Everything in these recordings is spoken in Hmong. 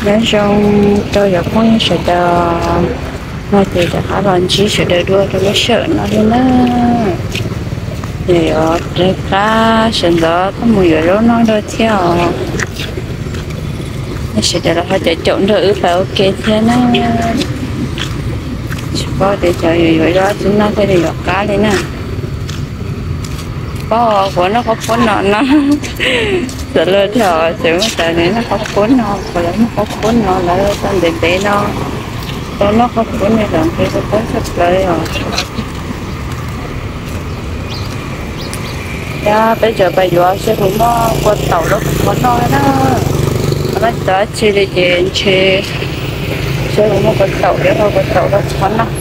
Nyob zoo rau cov phooj ywg sawv daws, no ces rov qab los ntsib sawv daws dua rau lub sij hawm no li na. Yog yuav hle qab sawv ntxov tuaj mus yuav zaub noj dua thiab os. Nej sawv daws los ho caum caum nrog wb pais ua ke thiab na. Tsis paub tias cov yuav yuav zaub tsis noj thiaj li yuav qab li na. Paub, kuv noj qab puab no no. Txawm luag dhau tseem muaj cov noj qab puab no, kuv los noj qab puab no, lawv tau ntev ntev no tau noj qab puab no los nqhis qab puab tshaj plaws os. Yog peb tseem pais yuav seb puas muaj kua taum rau qhov noj na. Maj tau dab tsi li ces ntshe seb puas muaj kua taum, yuav kua taum rau qhov noj.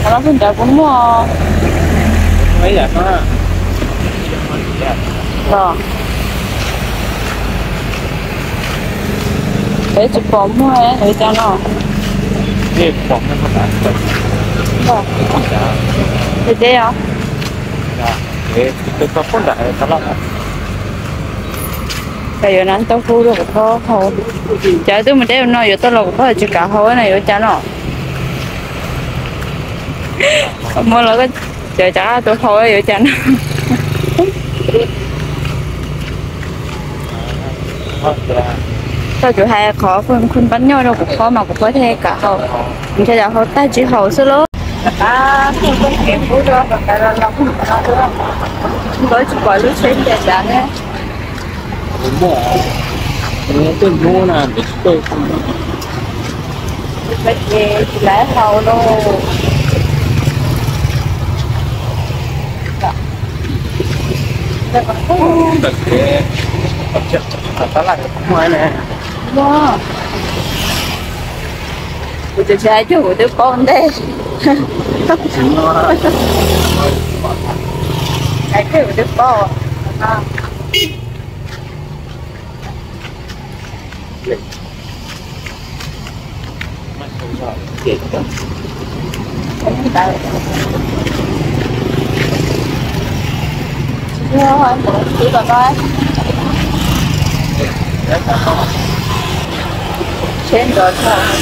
Qhov no pheej nrad puas muaj los? Peb tsis pom muaj li cas no. Ces ces os. Ces yuav nab tau hu rau kuv phob hau. Cov twb mus deb no yuav tau los kuv phob tsis kam hau na, yuav cas no. Muaj los cov cov tus hau yuav cas no. Koj tsuas hais qhov khuj npab nyoj rau kuv phob mas kuv phob thiaj kam hau. Ntshe yog hau tag tsis haum xwb lauj. Nkawd tsis pom lub tsheb nce dav ne. Tsis laiv haus lauj. Kuv tsis hais cuag kuv twb paub ntej. Hais cuag kuv twb paub. Tsheb nrov tshaj.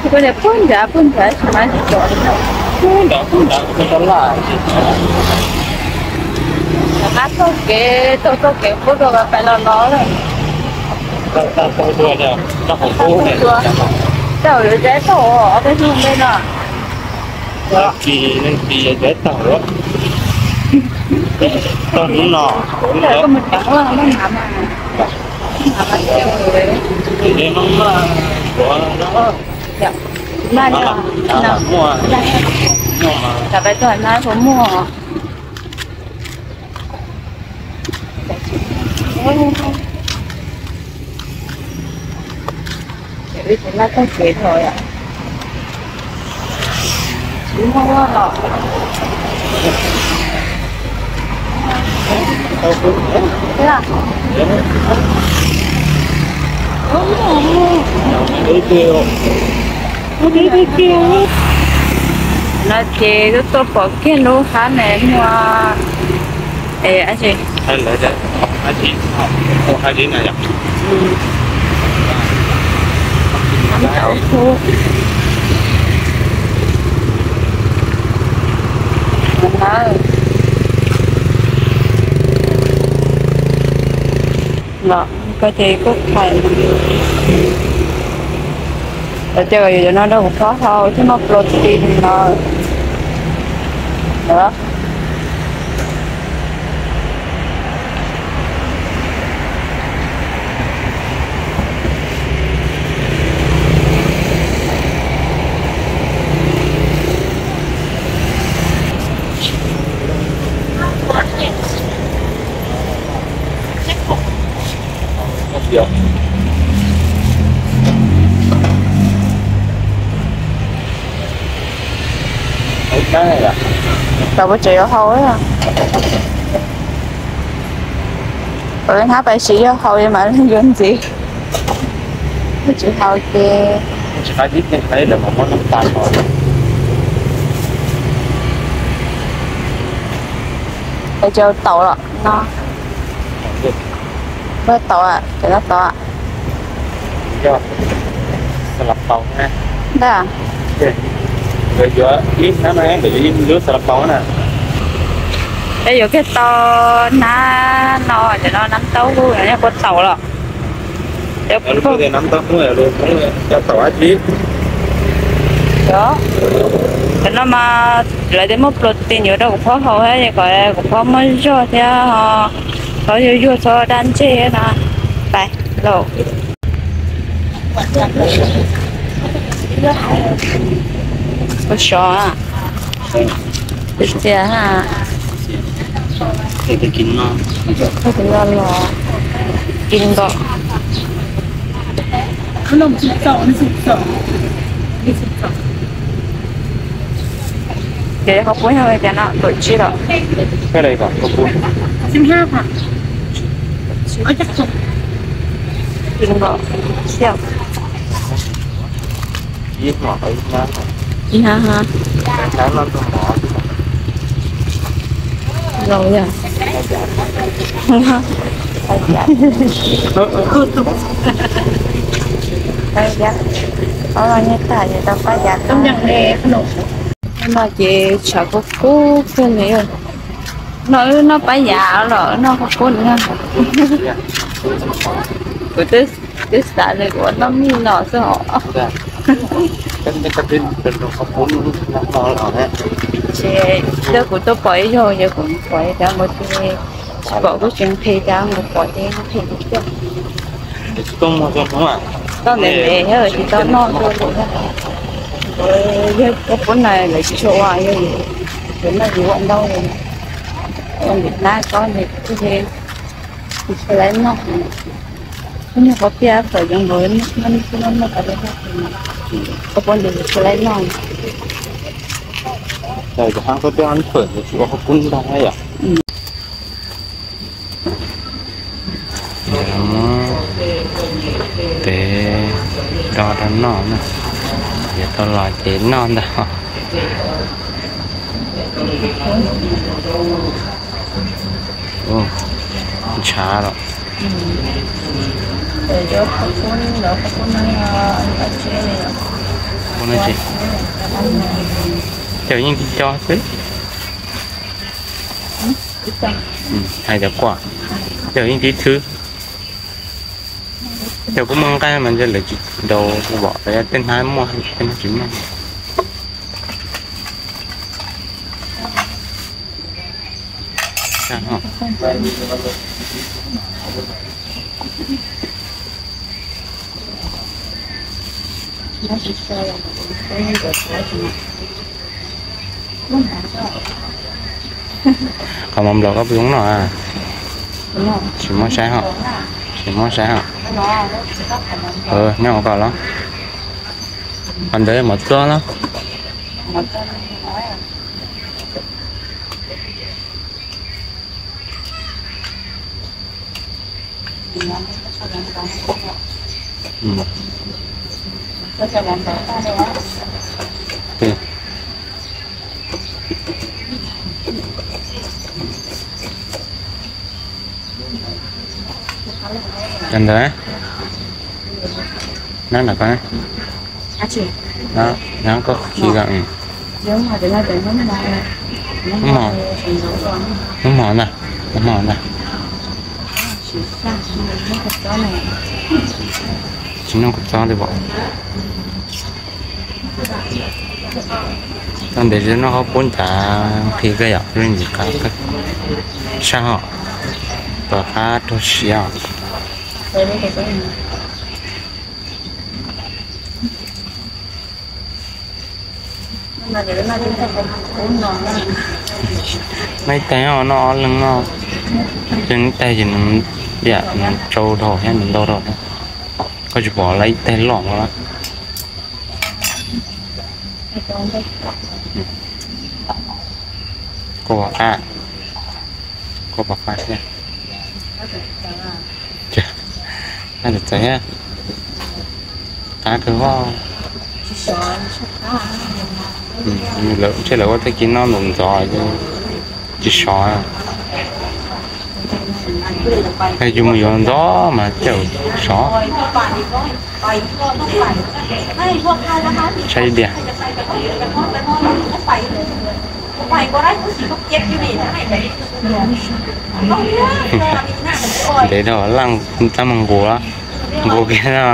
Twb, twb nrad, twb nrad, tsis mas tsis pom li. Twb nrad, twb nrad, twb nrad laj. Qab txoj kev, txoj, txoj kev qub rau pais los los lawm. Tau lawv deb tau ob peb hnub npe no. Leej tsis, leej tsis deb tau. Tau hnub no. Muaj, muaj, muaj. Ib tug laj tog kev thaum yom. Tsis muaj los. No ces twb tuaj pom kiag lub hab ne muaj. Es, los koj ces kuj hais tias yus yuav no rau kuv phob hau thiab muaj protein no. Tau puas tseem yuav haus? Hnab pais tsis yog haus mas yuav ntxiv, tsis haus ces. Es cau taum los no, puas tau, cov no tau. Ntag, es yuav kiag tau hnab no, cov no nab taub hwb no yog puas tau los? Cov no mas lawv tias muaj protein yuav rau kuv phob haus thiab, kom kuv phob muaj zog thiab, txhob yuag yuag txhob daj ntseg no. Pais lauj. Ua sov, txias txias ha. Kis no los, kis nkaus. Ces qhov pub yog li cas no, kaum tsib los? Kis nkaus, ib hnab ha. Laus yog. Pab yav, pab los nyob tag ces tau pab yav. No ces tshav kub kub kawg li. No wb noj pab yav los noj qhov pub no. Kuv twb xav li kuv noj mij no xwb os. Ces kuv tuaj pom ib zaug ces kuv pom cas mus ces tsis pom kuj tsis nqhis, cas mus pom ces nqhis tiag. Tau ntev ntev thiab tsis tau noj dua li. Yog koj pub na lawv tsis tshua ua, yog yus noj yus ua ntau li. Ua ntim hnab ko ntim tsis tshua laib noj. Koj niag qhov piaj fawm zoo nkaus, koj pub ntim tsis tshua laib noj. Cov hab koj piaj fawm tsis ua qhov kub ntag yom. Muab pem do rau noj na, yog tau los ces noj ntag. Ntshav los. Ua no tsis, ces yeej tib co xwb. Hais tias kuam, ces yeej tib thwb. Ces kuj muaj nqaij mas ntshe lawv tsis daus, kuv pom tej hnab muaj, tej hnab tsis muaj. Qhov mov nplaum koj puas zoo noj? Tsis muab saib hos, tsis muab saib hos. Nyob ua koj los. Qhov ntawd mov txob los. Cov ntawd, nab nram ko, nab koj khi ko. Hnub hmo ntag, hnub hmo ntag. Tsis noj kua txob li pom. Tau ntev tsis noj qhob pub ntshav nqhis kawg yom, lub ntsis qab kawg. Sab hos, tom qab raug siav os. Noj ib tais, noj ob leeg noj, ces ib tais ces nws tsau dhau thiab nws ntau dhau thiab. Koj tsis pom lawv ib tais loj no. Koj pom qab, koj pom qab thiab. Qab txawv txawv thiab. Qab kawg voj. Ntshe lawv ua tag kis no ntxov ntxov tsis sov. Yus mus yuav ntxov mas cawm sov. Saib diam. Ntev dhau laj tab mas nqus, nqus kiag no.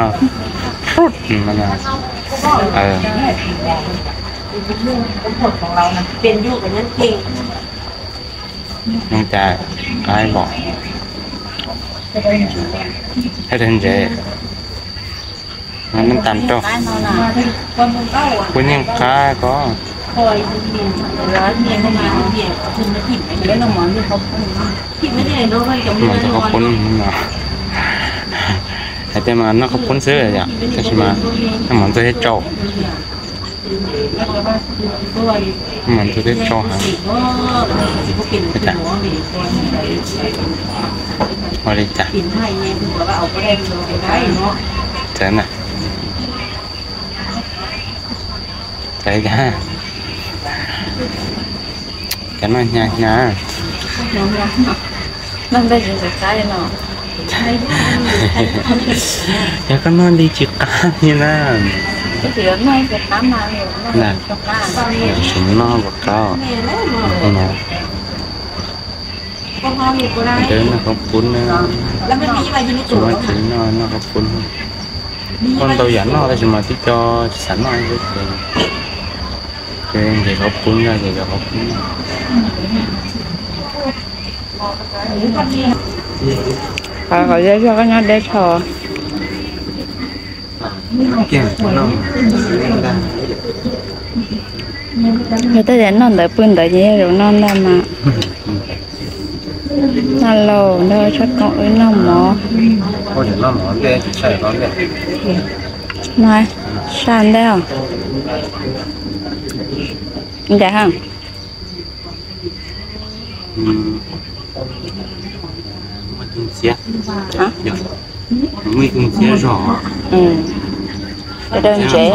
Nws cas qaib pom, hab dag ntsev, neb tas rau, kuv nyeej qab ko. Mas ntxog qhaub poob no, hais tias mas noj qhaub poob xwb yom, tab sis mas noj mov ntxuag thiab tsau, noj mov ntxuag thiab tsau heev. Ua li cas? Txawv na. Txawv cas? Cas noj hnyav hnyav. Yog koj noj li tsis qab li na. Sim noj puas qab no. Noj qhaub poob na. Tsis muaj txiv noj, noj qhaub poob. Muaj ntau yam noj tab sis mas tib co tsis xav noj, ces nqis qhaub poob na, ces yuav qhaub poob. Qhov qhov zej zog koj nyob deb tshaj. Yog tej tias noj ntawd pw ntawd ces yog zaum no ntag mas. Noj lauj, nrog tshaj koob wb noj mov. No, saj ntej os. Ncaim ha. Daw ntsev.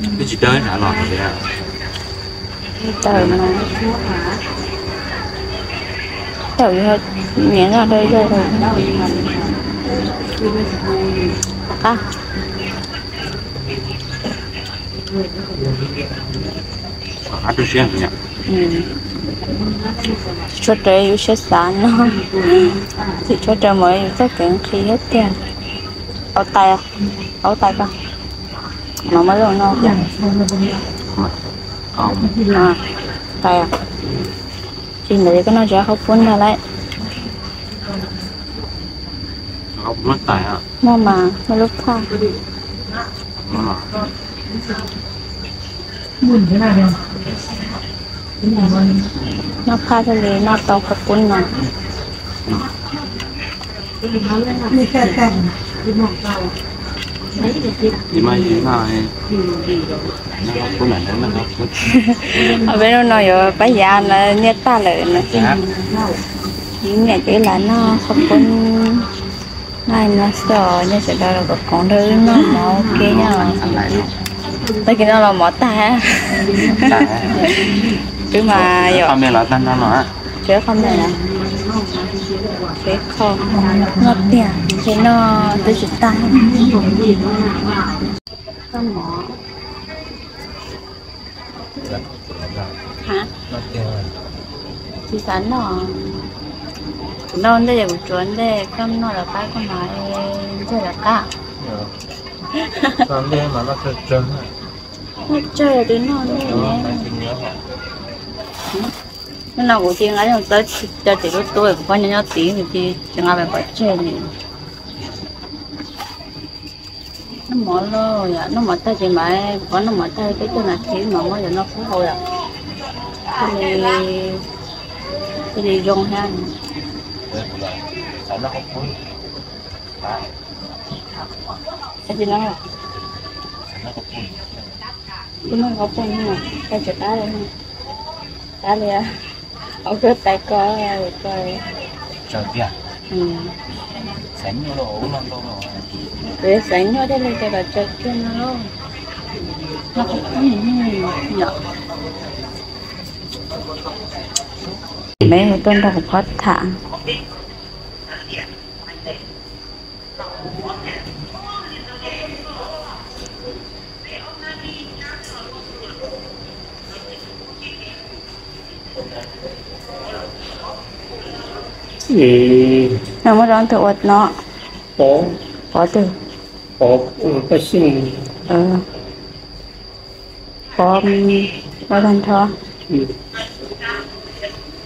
Twb tsis dawb sav los tias. Tawm mas, tawm yog nyiam noj dawb zog. Qab. Tsis tshua raws yus siab xav no, tsis tshua raws mas yus txoj kev nqhis thiab tiag. Au tais, au tais ko, no muab lub no. Tais, tsis ntawd koj noj tsis qhaub poob ntag lauj. Muaj mas, muaj lub phaj. Noj phaj thiaj li noj tau qhaub poob no. Peb hnub no yuav pab yav no nyiaj tag lawm no ces, niam ces lam noj qhaub poob. Noj no xwb os, nej sawv daws los koom nrog wb noj mov ua ke nyob. Tag kis no los mov tag. Wb mas yog tsev qho me, tsev qho noj tiag, tsev noj twb tsis tag. Tsis xav noj. Kuv noj ntej, kuv tsuav ntej, koj noj lawm qab koj mas ntseg lawm qab. Noj tsawg twb noj ntej ne. Hnub no kuv cia nqa yoog txawb cov tim lub tub, kuv poj nyob nyob tid, kuv cia nqa pem pov tseg li. Mov lauj, yog noj mov tag ces mas, kuv pab noj mov tag peb caug nas this mas muab cov no pub hau yom. Thiaj li, thiaj li zoo thiab. Kuv noj qhov poj, koj tsis qab li, qab li, au koj tais ko ko. Xaiv nyuaj thiaj li cov los tso kiag no lauj. Peb tuaj nrog kuv phob tham. No muaj zaub twg ua no? Pov twg? Pov, ua tag nrho.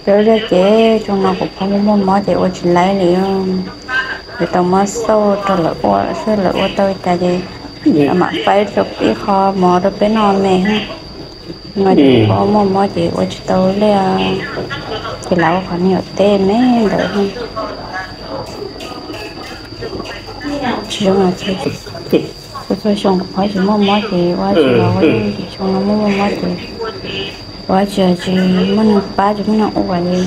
Cov liaj ces tsoom no kuv phob muaj muaj mob ces ua tsis laib li. Yuav tau muab xauj rau lawv ua xwb, lawv ua tau cas ces mam faib rau ib qho mov rau peb noj me. No ces phob muaj mob ces ua tsis tau liaj, ces lawv ua qhov me nyuam teb me ntawd. Tsis zoo, txhua txhua xyoo kuv phob tsis muaj mob ces ua tsis los ua, xyoo no muaj muaj mob ces ua tsis, tsis muaj neeg pab tsis muaj neeg ua li.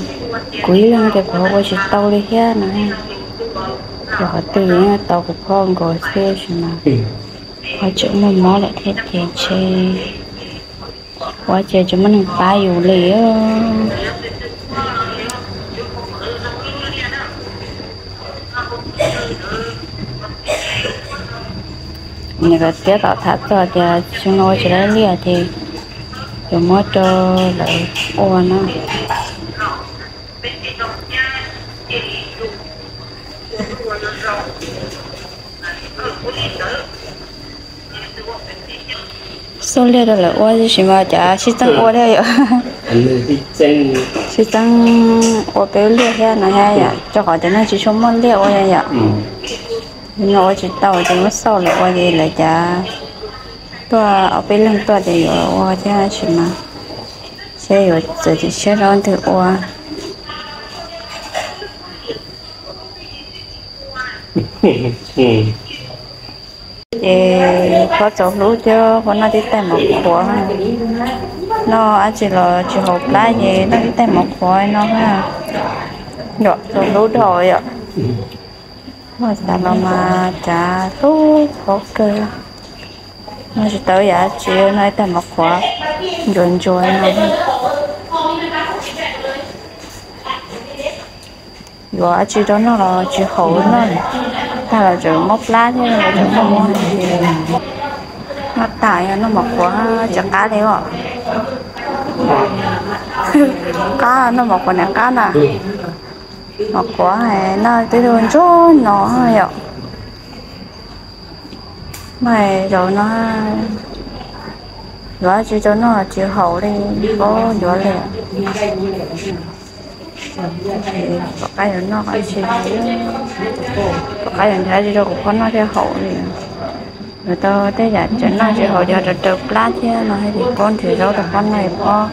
Kuv ib leeg ces kuv ua tsis tau li thiab no. Yog qhov twg yeej tau kuv phob nkaus xwb tab sis mas phob tseem muaj mob lawm thiab ces ntshe ua cas tsis muaj neeg pab yus li. Nws kom tiab tom tham txog tias xyoo no ua tsis laib liaj ces yuav muab rau lawv ua no. Xauj liaj rau lawv ua tab sis mas cas sib txeeb ua thiab yom. Sib txeeb ua peb liaj thiab no thiab yom, rau qhov tias no tsis tshua muaj liaj ua yom. No ua tsis tau ces muab xauj lawv ua ces lawv cas tuaj ob peb leeg tuaj ces yuav ua thiab tab sis mas seb yuav txawm tsis siab rau ntwg ua. Ces phob txaus hlub thiab phob noj tib tais mov qhuav. Noj dab tsi los tsis haum plab ces noj tib tais mov qhuav no. Yom, txaus hlub dhau yom. Noj tas los mas cas hlub phob kawg. Noj tsis tau yam dab tsi, noj ib tais mov qhuav ntsuas ntsuas no. Yuav dab tsi rau noj los tsis haum, noj tag los tseem mob plab thiab tseem muaj mob. Noj tas yog noj mov qhuav tsis qab li os. Qab, noj mov qhuav niam qab na. Mov qhuav noj twb ntsuag no yom. Mas zaum no yuav dab tsi rau noj tsis haum li, paub yuav li. Tom qab yuav noj, tom qab yuav nrhiav dab tsi rau kuv phob noj thiaj haum li. Yuav tau tej yam tseem noj tsis haum ces raws raws plab thiab no thiaj li paub nrhiav zaub rau phob noj, phob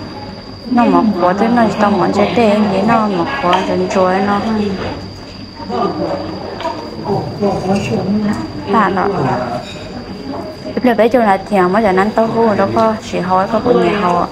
noj mov qhuav twb noj tsis tau mov ntse dej, noj mov qhuav ntsuas ntsuas no. Tag no, ib pliag peb caug nas this muab cov nab taub hub rau koj sim haus, koj puas nyiam haus?